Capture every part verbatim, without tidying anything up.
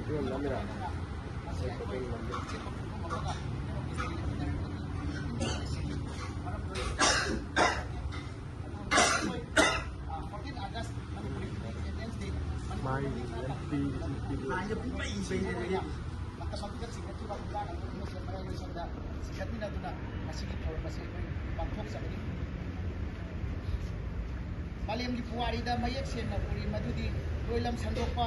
ꯃꯥꯏ M P ꯃꯇꯝ ꯑꯗꯨꯗ ꯆꯤꯡꯈꯠꯈꯤꯕ ꯈꯣꯡꯖꯪ ꯑꯗꯨ ꯑꯃꯁꯨꯡ ꯃꯔꯥꯏ ꯂꯣꯏꯁꯪꯗ ꯆꯤꯡꯈꯠꯃꯤꯟꯅꯗꯨꯅ ꯉꯁꯤꯒꯤ ꯊꯧꯔꯝ ꯑꯁꯤ ꯑꯩꯈꯣꯏ ꯄꯥꯡꯊꯣꯛꯆꯕꯅꯤ꯫ ꯃꯥꯂꯦꯝꯒꯤ ꯄꯨꯋꯥꯔꯤꯗ ꯃꯌꯦꯛ ꯁꯦꯡꯅ ꯎꯔꯤ ꯃꯗꯨꯗꯤ ꯂꯣꯏꯂꯝ ꯁꯟꯗꯣꯛꯄ,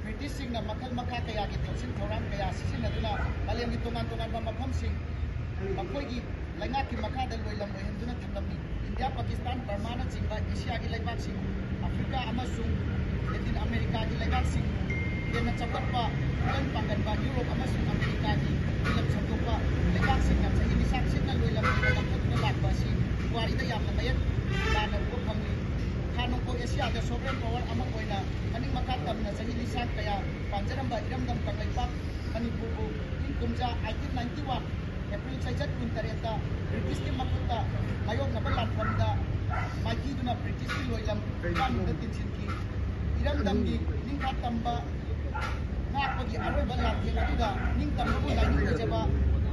ꯕ꯭ꯔꯤꯇꯤꯁꯁꯤꯡꯅ ꯃꯈꯜ ꯃꯈꯥ ꯀꯌꯥꯒꯤ ꯊꯧꯁꯤꯜ ꯊꯧꯔꯥꯡ ꯀꯌꯥ ꯁꯤꯖꯤꯟꯅꯗꯨꯅ ꯃꯥꯂꯦꯝꯒꯤ ꯇꯣꯉꯥꯟ ꯇꯣꯉꯥꯟꯕ ꯃꯐꯝꯁꯤꯡ ꯃꯈꯣꯏꯒꯤ ꯂꯩꯉꯥꯛꯀꯤ ꯃꯈꯥꯗ ꯂꯣꯏꯂꯝ ꯑꯣꯏꯍꯟꯗꯨꯅ ꯊꯝꯂꯝꯃꯤ꯫ ꯏꯟꯗꯤꯌꯥ, ꯄꯥꯀꯤꯁꯇꯥꯟ, ꯕꯔꯃꯥꯅꯆꯤꯡꯕ ꯑꯦꯁꯤꯌꯥꯒꯤ ꯂꯩꯕꯥꯛꯁꯤꯡ, ꯑꯐ꯭ꯔꯤꯀꯥ ꯑꯃꯁꯨꯡ ꯂꯦꯇꯤꯟ ꯑꯃꯦꯔꯤꯀꯥꯒꯤ ꯂꯩꯕꯥꯛꯁꯤꯡ, ꯍꯦꯟꯅ ꯆꯥꯎꯈꯠꯄ, ꯈꯨꯗꯝ ꯄꯥꯡꯒꯟꯕ ꯌꯨꯔꯣꯞ ꯑꯃꯁꯨꯡ ꯑꯃꯦꯔꯤꯀꯥꯒꯤ ꯂꯣꯏꯂꯝ ꯁꯟꯗꯣꯛꯄ ꯂꯩꯕꯥꯛꯁꯤꯡꯅ ꯆꯍꯤ ꯂꯤꯁꯥꯡ ꯁꯤꯠꯅ ꯂꯣꯏꯂꯝ ꯑꯣꯏꯅ ꯂꯧꯊꯣꯛꯇꯨꯅ ꯂꯥꯛꯄ ꯑꯁꯤ ꯄꯨꯋꯥꯔꯤꯗ ꯌꯥꯝꯅ ꯃꯌꯦꯛ ꯇꯥꯅ ꯎꯕ ꯐꯪꯂꯤ꯫ ꯈꯥ ꯅꯣꯡꯄꯣꯛ ꯑꯦꯁꯤꯌꯥꯗ sovereign power ꯑꯃ ꯑꯣꯏꯅ ꯃꯅꯤꯡ ꯃꯈꯥ ꯇꯝꯅ ꯆꯍꯤ ꯂꯤꯁꯥꯡ ꯀꯌꯥ ꯄꯥꯟꯖꯔꯝꯕ ꯏꯔꯝꯗꯝ ꯀꯪꯂꯩꯄꯥꯛ ꯃꯅꯤꯄꯨꯔꯕꯨ ꯏꯪ ꯀꯨꯝꯖꯥ eighteen ninety one April ꯆꯩꯆꯠ ꯀꯨꯟꯇꯔꯦꯠꯇ ꯕ꯭ꯔꯤꯇꯤꯁꯀꯤ ꯃꯈꯨꯠꯇ ꯃꯥꯌꯣꯛꯅꯕ ꯂꯥꯟꯐꯝꯗ ꯃꯥꯏꯊꯤꯗꯨꯅ ꯕ꯭ꯔꯤꯇꯤꯁꯀꯤ ꯂꯣꯏꯂꯝ ꯃꯅꯨꯡꯗ ꯇꯤꯟꯁꯤꯟꯈꯤ꯫ ꯏꯔꯝꯗꯝꯒꯤ ꯅꯤꯡꯈꯥ ꯇꯝꯕ ꯉꯥꯛꯄꯒꯤ ꯑꯔꯣꯏꯕ ꯂꯥꯟꯊꯦꯡ ꯑꯗꯨꯗ ꯅꯤꯡꯇꯝꯕꯕꯨ ꯂꯥꯏꯅꯤꯡ ꯑꯣꯏꯖꯕ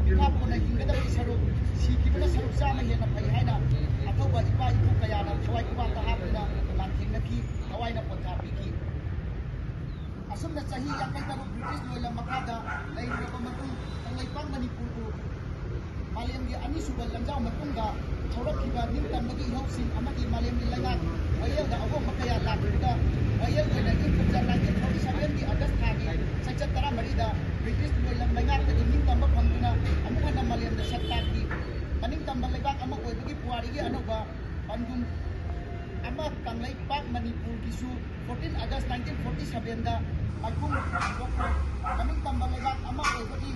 ꯃꯤꯈꯥꯄꯣꯟꯅ ꯍꯤꯡꯒꯗꯕꯒꯤ ꯁꯔꯨꯛ, ꯁꯤꯈꯤꯕꯅ ꯁꯔꯨꯛ ꯆꯥꯝꯃ ꯍꯦꯟꯅ ꯐꯩ ꯍꯥꯏꯅ ꯑꯊꯧꯕ ꯏꯄꯥ ꯏꯄꯨ ꯀꯌꯥꯅ ꯊꯋꯥꯏ ꯈꯨꯕꯥꯛꯇ ꯍꯥꯞꯇꯨꯅ ꯂꯥꯟꯊꯦꯡꯅꯈꯤ, ꯊꯋꯥꯏꯅ ꯄꯣꯟꯊꯥ ꯄꯤꯈꯤ꯫ ꯑꯁꯨꯝꯅ ꯆꯍꯤ ꯌꯥꯡꯈꯩ ꯇꯔꯨꯛ ꯕ꯭ꯔꯤꯇꯤꯁ ꯂꯣꯏꯂꯝ ꯃꯈꯥꯗ ꯂꯩꯔꯨꯔꯕ ꯃꯇꯨꯡ, ꯀꯪꯂꯩꯄꯥꯛ ꯃꯅꯤꯄꯨꯔꯕꯨ ꯃꯥꯂꯦꯝꯒꯤ ꯑꯅꯤꯁꯨꯕ ꯂꯥꯟꯖꯥꯎ ꯃꯇꯨꯡꯗ ꯍꯧꯔꯛꯈꯤꯕ ꯅꯤꯡꯇꯝꯕꯒꯤ ꯏꯍꯧꯁꯤꯡ ꯑꯃꯗꯤ ꯃꯥꯂꯦꯝꯒꯤ ꯂꯩꯉꯥꯛ ꯋꯥꯌꯦꯜꯗ ꯑꯍꯣꯡꯕ ꯀꯌꯥ ꯂꯥꯛꯈꯤꯕꯗ, ꯋꯥꯌꯦꯜ ꯑꯣꯏꯅ ꯏꯪ ꯀꯨꯝꯖꯥ nineteen forty seven ꯒꯤ August ꯊꯥꯒꯤ ꯆꯩꯆꯠ ꯇꯔꯥꯃꯔꯤꯗ ꯕ꯭ꯔꯤꯇꯤꯁ ꯂꯣꯏꯂꯝ ꯂꯩꯉꯥꯛꯇꯒꯤ ꯅꯤꯡꯇꯝꯕ ꯐꯪꯗꯨꯅ ꯑꯃꯨꯛ ꯍꯟꯅ ꯃꯥꯂꯦꯝꯗ ꯁꯛ ꯇꯥꯛꯈꯤ꯫ ꯃꯅꯤꯡꯇꯝꯕ ꯂꯩꯕꯥꯛ ꯑꯃ ꯑꯣꯏꯕꯒꯤ ꯄꯨꯋꯥꯔꯤꯒꯤ ꯑꯅꯧꯕ ꯄꯟꯗꯨꯝ ꯑꯃ Kangleipak ꯃꯅꯤꯄꯨꯔꯒꯤꯁꯨ fourteen August nineteen forty seven ꯗ ꯃꯥꯏꯈꯨꯝ ꯍꯥꯡꯗꯣꯛꯈ꯭ꯔꯦ꯫ ꯃꯅꯤꯡꯇꯝꯕ ꯂꯩꯕꯥꯛ ꯑꯃ ꯑꯣꯏꯕꯒꯤ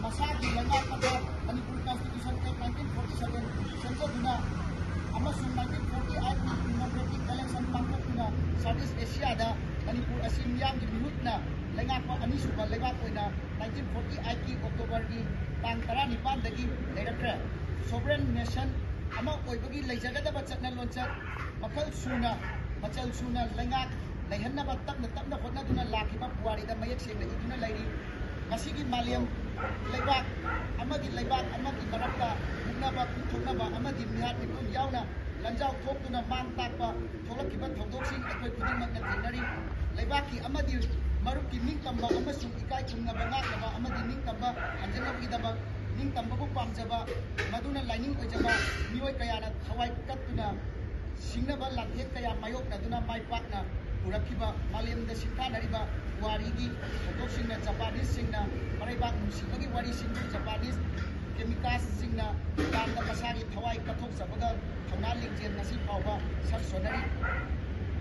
ꯃꯁꯥꯒꯤ ꯂꯩꯉꯥꯛ ꯄꯊꯥꯞ Manipur Constitution Act nineteen forty seven ꯁꯦꯝꯖꯗꯨꯅ ꯑꯃꯁꯨꯡ nineteen forty eight ꯀꯤ Democratic Election ꯄꯥꯡꯊꯣꯛꯇꯨꯅ South East Asia ꯗ ꯃꯅꯤꯄꯨꯔ ꯑꯁꯤ ꯃꯤꯌꯥꯝꯒꯤ ꯃꯤꯍꯨꯠꯅ ꯂꯩꯉꯥꯛꯄ ꯑꯅꯤꯁꯨꯕ ꯂꯩꯕꯥꯛ ꯑꯣꯏꯅ nineteen forty eight ꯀꯤ October ꯒꯤ ꯇꯥꯡ ꯇꯔꯥꯅꯤꯄꯥꯟꯗꯒꯤ ꯂꯩꯔꯛꯈ꯭ꯔꯦ꯫ Sovereign nation ꯑꯃ ꯑꯣꯏꯕꯒꯤ ꯂꯩꯖꯒꯗꯕ ꯆꯠꯅ ꯂꯣꯟꯆꯠ, ꯃꯈꯜ ꯁꯨꯅ, ꯃꯆꯜ ꯁꯨꯅ ꯂꯩꯉꯥꯛ ꯂꯩꯍꯟꯅꯕ ꯇꯞꯅ ꯇꯞꯅ ꯍꯣꯠꯅꯗꯨꯅ ꯂꯥꯛꯈꯤꯕ ꯄꯨꯋꯥꯔꯤꯗ ꯃꯌꯦꯛ ꯁꯦꯡꯅ ꯏꯗꯨꯅ ꯂꯩꯔꯤ꯫ ꯉꯁꯤꯒꯤ ꯃꯥꯂꯦꯝ ꯂꯩꯕꯥꯛ ꯑꯃꯒꯤ ꯂꯩꯕꯥꯛ ꯑꯃꯒꯤ ꯃꯔꯛꯇ ꯃꯨꯛꯅꯕ ꯃꯨꯛꯊꯣꯛꯅꯕ ꯑꯃꯗꯤ ꯃꯤꯍꯥꯠ ꯃꯤꯄꯨꯟ ꯌꯥꯎꯅ ꯂꯥꯟꯖꯥꯎ ꯊꯣꯛꯇꯨꯅ ꯃꯥꯡ ꯇꯥꯛꯄ ꯊꯣꯛꯂꯛꯈꯤꯕ ꯊꯧꯗꯣꯛꯁꯤꯡ ꯑꯩꯈꯣꯏ ꯈꯨꯗꯤꯡꯃꯛꯅ ꯊꯦꯡꯅꯔꯤ꯫ ꯂꯩꯕꯥꯛꯀꯤ ꯑꯃꯗꯤ ꯃꯔꯨꯞꯀꯤ ꯅꯤꯡꯇꯝꯕ ꯑꯃꯁꯨꯡ ꯏꯀꯥꯏ ꯈꯨꯝꯅꯕ ꯉꯥꯛꯅꯕ ꯑꯃꯗꯤ ꯅꯤꯡꯇꯝꯕ ꯍꯟꯖꯅꯕꯒꯤꯗꯃꯛ ꯅꯤꯡꯇꯝꯕꯕꯨ ꯄꯥꯝꯖꯕ ꯃꯗꯨꯅ ꯂꯥꯏꯅꯤꯡ ꯑꯣꯏꯖꯕ ꯃꯤꯑꯣꯏ ꯀꯌꯥꯅ ꯊꯋꯥꯏ ꯀꯠꯇꯨꯅ ꯁꯤꯡꯅꯕ ꯂꯥꯟꯊꯦꯛ ꯀꯌꯥ ꯃꯥꯌꯣꯛꯅꯗꯨꯅ ꯃꯥꯏ ꯄꯥꯛꯅ ꯄꯨꯔꯛꯈꯤꯕ ꯃꯥꯂꯦꯝꯗ ꯁꯤꯡꯊꯥꯅꯔꯤꯕ ꯄꯨꯋꯥꯔꯤꯒꯤ ꯊꯧꯗꯣꯛꯁꯤꯡꯅ ꯖꯄꯥꯅꯤꯁꯁꯤꯡꯅ ꯃꯔꯩꯕꯥꯛ ꯅꯨꯡꯁꯤꯕꯒꯤ ꯋꯥꯔꯤꯁꯤꯡꯕꯨ ꯖꯄꯥꯅꯤꯁ ꯀꯦꯃꯤꯀꯥꯁꯁꯤꯡꯅ ꯂꯥꯟꯗ ꯃꯁꯥꯒꯤ ꯊꯋꯥꯏ ꯀꯠꯊꯣꯛꯆꯕꯒ ꯊꯧꯅꯥ ꯂꯤꯡꯖꯦꯜ ꯉꯁꯤ ꯐꯥꯎꯕ ꯁꯛ ꯁꯣꯟꯅꯔꯤ꯫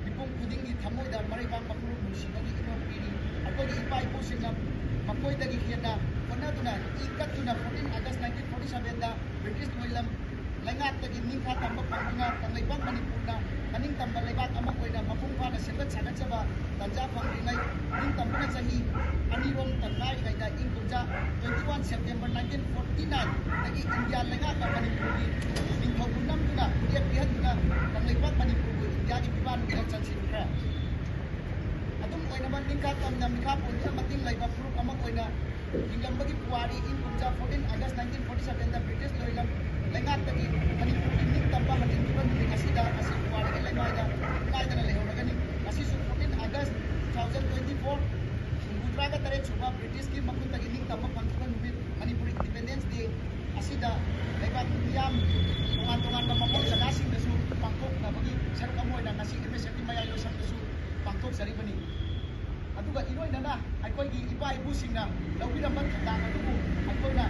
ꯃꯤꯄꯨꯝ ꯈꯨꯗꯤꯡꯒꯤ ꯊꯃꯣꯏꯗ ꯃꯔꯩꯕꯥꯛ ꯃꯄꯨ ꯅꯨꯡꯁꯤꯕꯒꯤ ꯏꯅꯣꯠ ꯄꯤꯔꯤ꯫ ꯑꯩꯈꯣꯏꯒꯤ ꯏꯄꯥ ꯏꯄꯨꯁꯤꯡꯅ ꯃꯈꯣꯏꯗꯒꯤ ꯍꯦꯟꯅ ꯍꯣꯠꯅꯗꯨꯅ ꯏ ꯀꯠꯇꯨꯅ fourteen August nineteen forty sevenꯗ ꯕ꯭ꯔꯤꯇꯤꯁ ꯂꯣꯏꯂꯝ ꯂꯩꯉꯥꯛꯇꯒꯤ ꯅꯤꯡꯈꯥ ꯇꯝꯕ ꯐꯪꯗꯨꯅ ꯀꯪꯂꯩꯄꯥꯛ ꯃꯅꯤꯄꯨꯔꯅ ꯃꯅꯤꯡꯇꯝꯕ ꯂꯩꯕꯥꯛ ꯑꯃ ꯑꯣꯏꯅ ꯃꯄꯨꯡ ꯐꯥꯅ ꯁꯦꯝꯒꯠ ꯁꯥꯒꯠꯆꯕ ꯇꯟꯖꯥ ꯐꯪꯗ꯭ꯔꯤꯉꯩ ꯅꯤꯡꯇꯝꯕꯅ ꯆꯍꯤ ꯑꯅꯤꯔꯣꯝꯇ ꯉꯥꯏꯔꯤꯉꯩꯗ ꯏꯪ ꯀꯨꯝꯖꯥ twenty one September nineteen forty nineꯗꯒꯤ ꯏꯟꯗꯤꯌꯥ ꯂꯩꯉꯥꯛꯅ ꯃꯅꯤꯄꯨꯔꯒꯤ ꯅꯤꯡꯊꯧꯕꯨ ꯅꯝꯗꯨꯅ ꯈꯨꯠꯌꯦꯛ ꯄꯤꯍꯟꯗꯨꯅ ꯀꯪꯂꯩꯄꯥꯛ ꯃꯅꯤꯄꯨꯔꯕꯨ ꯏꯟꯗꯤꯌꯥꯒꯤ ꯐꯤꯕꯥꯟ ꯑꯣꯏꯅ ꯆꯟꯁꯤꯟꯈ꯭ꯔꯦ꯫ ꯑꯗꯨꯝ ꯑꯣꯏꯅꯃꯛ ꯅꯤꯡꯈꯥ ꯇꯝꯅ ꯃꯤꯈꯥ ꯄꯣꯟꯗꯨꯅ ꯃꯇꯤꯡ ꯂꯩꯕ ꯐꯨꯔꯨꯞ ꯑꯃ ꯑꯣꯏꯅ ꯍꯤꯡꯂꯝꯕꯒꯤ ꯄꯨꯋꯥꯔꯤ ꯏꯪ ꯀꯨꯝꯖꯥ fourteen August nineteen forty sevenꯗ ꯕ꯭ꯔꯤꯇꯤꯁ ꯂꯣꯏꯂꯝ ꯂꯩꯉꯥꯛꯇꯒꯤ ꯃꯅꯤꯄꯨꯔꯒꯤ ꯅꯤꯡꯇꯝꯕ ꯍꯟꯖꯤꯟꯈꯤꯕ ꯅꯨꯃꯤꯠ ꯑꯁꯤꯗ ꯉꯁꯤ ꯄꯨꯋꯥꯔꯤꯒꯤ ꯂꯩꯃꯥꯏꯗ ꯉꯥꯏꯗꯅ ꯂꯩꯍꯧꯔꯒꯅꯤ꯫ ꯉꯁꯤꯁꯨ fourteen August two thousand twenty four, ꯍꯨꯝꯐꯨꯇꯔꯥꯒ ꯇꯔꯦꯠ ꯁꯨꯕ ꯕ꯭ꯔꯤꯇꯤꯁꯀꯤ ꯃꯈꯨꯠꯇꯒꯤ ꯅꯤꯡꯇꯝꯕ ꯐꯪꯈꯤꯕ ꯅꯨꯃꯤꯠ ꯃꯅꯤꯄꯨꯔ Independence Day ꯑꯁꯤꯗ ꯂꯩꯕꯥꯛ ꯃꯤꯌꯥꯝ ꯇꯣꯉꯥꯟ ꯇꯣꯉꯥꯟꯕ ꯃꯐꯝ ꯖꯒꯥꯁꯤꯡꯗꯁꯨ ꯄꯥꯡꯊꯣꯛꯅꯕꯒꯤ ꯁꯔꯨꯛ ꯑꯃ ꯑꯣꯏꯅ ꯉꯁꯤ ꯑꯦꯝ ꯑꯦꯁ ꯑꯦꯐꯀꯤ ꯃꯌꯥꯏ ꯂꯣꯏꯁꯪꯗꯁꯨ ꯄꯥꯡꯊꯣꯛꯆꯔꯤꯕꯅꯤ꯫ ꯑꯗꯨꯒ ꯏꯔꯣꯏꯅꯅ ꯑꯩꯈꯣꯏꯒꯤ ꯏꯄꯥ ꯏꯄꯨꯁꯤꯡꯅ ꯂꯧꯕꯤꯔꯝꯕ ꯊꯧꯗꯥꯡ ꯑꯗꯨꯕꯨ ꯑꯩꯈꯣꯏꯅ